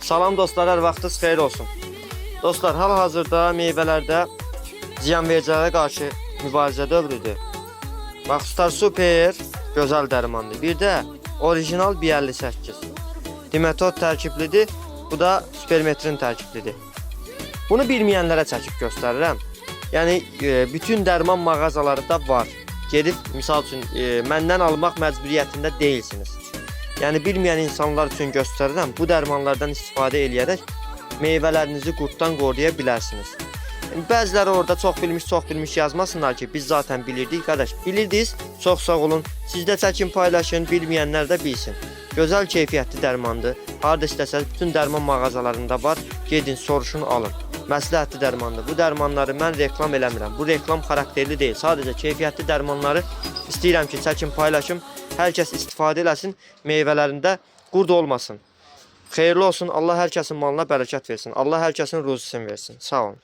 Salam dostlar, hər vaxtınız xeyir olsun. Dostlar, hal-hazırda meyvələrdə ziyanvericilərə qarşı mübarizə dövrüdür. Bax, Star Super gözəl dərmandır. Bir də orijinal B58. Dimetod tərkiblidir. Bu da supermetrin tərkiblidir. Bunu bilməyənlərə çəkib göstərirəm. Yəni bütün dərman mağazalarında var. Gedib misal üçün məndən almaq məcburiyyətində deyilsiniz. Yəni bilməyən insanlar üçün göstərirəm. Bu dərmanlardan istifadə eləyərək meyvələrinizi qurddan qoruya bilərsiniz. Yəni, bəziləri orada çox bilmiş, çox bilmiş yazmasınlar ki, biz zaten bilirdik qardaş. Bilirdiniz, çox sağ olun. Siz də çəkin, paylaşın, bilməyənlər də bilsin. Gözəl keyfiyyətli dərmandır. Harda istəsəz bütün dərman mağazalarında var. Gedin, soruşun, alın. Məsləhətli dərmandır. Bu dərmanları mən reklam eləmirəm. Bu reklam xarakterli deyil. Sadəcə keyfiyyətli dərmanları istəyirəm ki, çəkin, paylaşım. Hər kəs istifadə eləsin, meyvələrində qurd olmasın. Xeyirli olsun. Allah hər kəsin malına bərəkət versin. Allah hər kəsin ruzisini versin. Sağ olun.